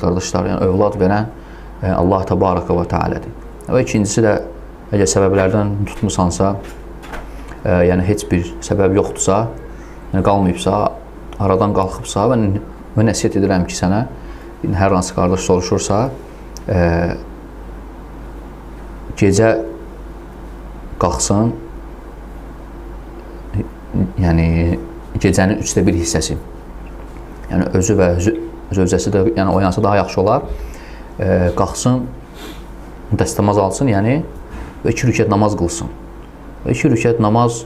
qardaşlar, yəni övlad verən Allah təbaraka və tealədir. Və ikincisi də, əgər səbəblərdən tutmusansa, yəni heç bir səbəb yoxdursa, yəni qalmayıbsa, aradan qalxıbsa və nəsihət edirəm ki, sənə hər hansı qardaş soruşursa, gecə qalxsın, yəni gecənin 1/3 hissəsi, yəni özü və zövcəsi də yəni oyansa daha yaxşı olar, qalxsın, dəstəmaz alsın, yəni və 2 rükət namaz qılsın. Və 2 rükət namaz,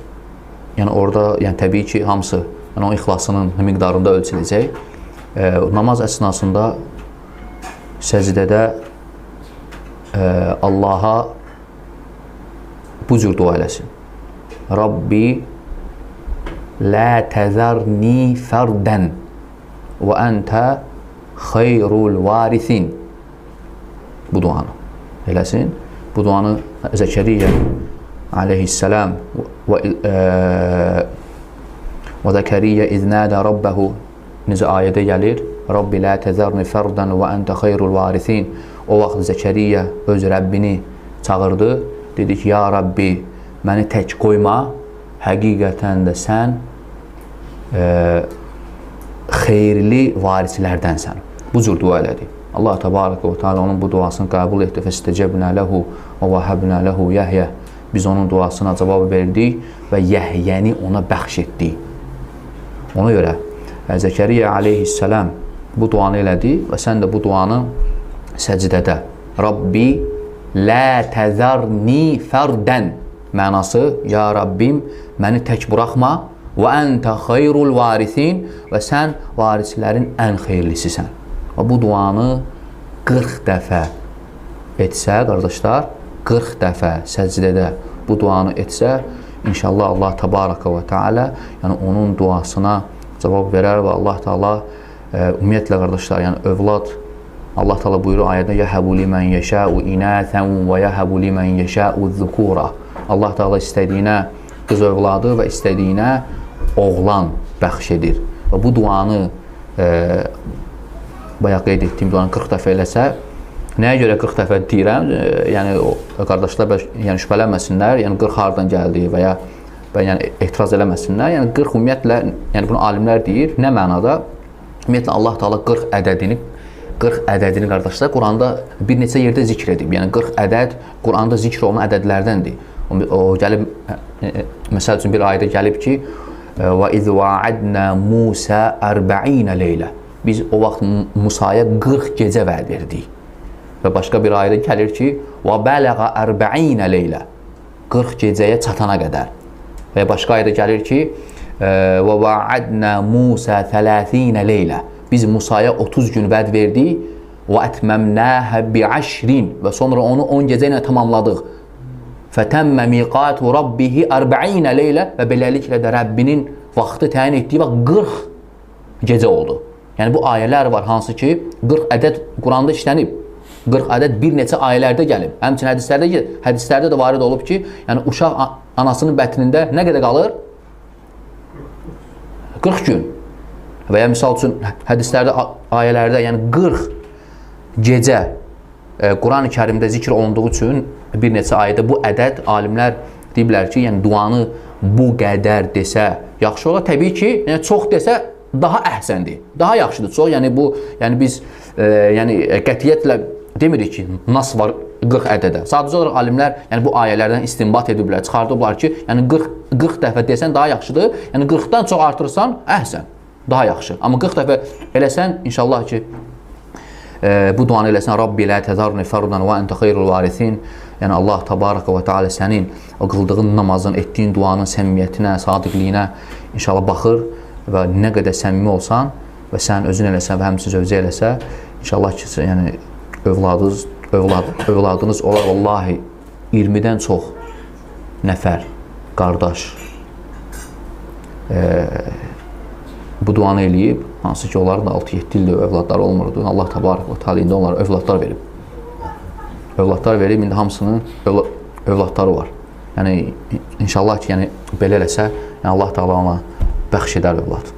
yəni orada, yəni təbii ki, hamısı yəni onun ixlasının miqdarında ölçüləcək. Namaz əsnasında səcdədə Allaha bu cür dua eləsin. Rabbi la təzərni fərdən və əntə xeyrul varisin. Bu duanı eləsin. Bu duanı Zəkəriyyə aleyhisselam və Zəkəriyyə iznədə Rabbəhu necə ayədə gəlir? Rabbi la təzərni fərdən və əntə xeyrul varisin. O vaxt Zəkəriyyə öz Rəbbini çağırdı. Dedi ki, ya Rabbi, məni tək qoyma. Həqiqətən də sən xeyirli varislərdənsən. Bu cür dua elədi. Allah təbaraka və teala onun bu duasını qəbul etdi. Fəstəcəbnə ləhu və vəhəbnə ləhu Yəhyə. Biz onun duasına cavab verdik və Yəhyəni ona bəxş etdik. Ona görə Zəkəriyyə aleyhisselam bu duanı elədi və sən də bu duanı səcdədə Rabbi la təzərni fərdən mənası, ya Rabbim, məni tək buraxma və əntə xeyrul varisin və sən varislərin ən xeyirlisisən. Və bu duanı 40 dəfə etsə, qardaşlar, 40 dəfə səcdədə bu duanı etsə, inşallah Allah təbaraka və teala yəni onun duasına cavab verər və Allah Teala ümumiyyətlə qardaşlar, yəni övlad, Allah Teala buyurur ayədə yəhəbu limən yeşəu inəsən və yəhəbu limən yeşəu zukura. Allah Teala istədiyinə qız övladı və istədiyinə oğlan bəxş edir. Və bu duanı bayaq qeyd etdiyim duanı 40 dəfə eləsə, nəyə görə 40 dəfə deyirəm? Yəni qardaşlar yəni şübhələnməsinlər, yəni 40 hardan gəldi və ya yəni etiraz eləməsinlər. Yəni 40 ümumiyyətlə, yəni bunu alimlər deyir, nə mənada? Ümumiyyətlə Allah Teala 40 ədədini qardaşlar Quranda bir neçə yerdə zikr edib. Yəni 40 ədəd Quranda zikr olunan ədədlərdəndir. O gəlib məsəl üçün bir ayədə gəlib ki, və iz vaadna Musa 40 leylə. Biz o vaxt Musaya 40 gecə vəd verdik. Və başqa bir ayədə gəlir ki, və bələğa 40 leylə. 40 gecəyə çatana qədər. Və başqa ayədə gəlir ki, və vaadna Musa 30 leylə. Biz Musaya 30 gün vəd verdik və ətməmnəhə bi'əşrin və sonra onu 10 gecə ilə tamamladıq. Fətəmmə miqatu rabbihi 40 leylə və beləliklə də Rəbbinin vaxtı təyin etdiyi vaxt 40 gecə oldu. Yəni bu ayələr var hansı ki 40 ədəd Quranda işlənib. 40 ədəd bir neçə ayələrdə gəlib. Həmçinin hədislərdə də varid olub ki, yəni uşaq anasının bətnində nə qədər qalır? 40 gün. Və ya misal üçün hədislərdə, ayələrdə, yəni 40 gecə Quran-ı Kərimdə zikr olunduğu üçün bir neçə ayədə bu ədəd alimlər deyiblər ki, yəni duanı bu qədər desə yaxşı olar. Təbii ki, yəni çox desə daha əhsəndir, daha yaxşıdır çox. Yəni bu, yəni biz yəni qətiyyətlə demirik ki, nas var 40 ədədə. Sadəcə olaraq alimlər yəni bu ayələrdən istinbat ediblər, çıxardıblar ki, yəni 40 dəfə desən daha yaxşıdır. Yəni 40-dan çox artırsan əhsən, daha yaxşı. Amma 40 dəfə eləsən inşallah ki bu duanı eləsən Rabbi la təzarni fərdan və əntə xeyrul varisin. Yəni Allah təbaraka və teala sənin o qıldığın namazın, etdiyin duanın səmimiyyətinə, sadiqliyinə inşallah baxır və nə qədər səmimi olsan və sən özün eləsən və həmçinin zövcə eləsə, inşallah ki, yəni övladınız olar. Vallahi 20-dən çox nəfər, qardaş bu duanı eləyib, hansı ki onların da 6-7 ildir övladları olmurdu. Allah təbarək və teala indi onlara övladlar verib. Övladlar verib, indi hamısının övladları var. Yəni inşallah ki, yəni belə eləsə, yəni Allah Teala ona bəxş edər övlad.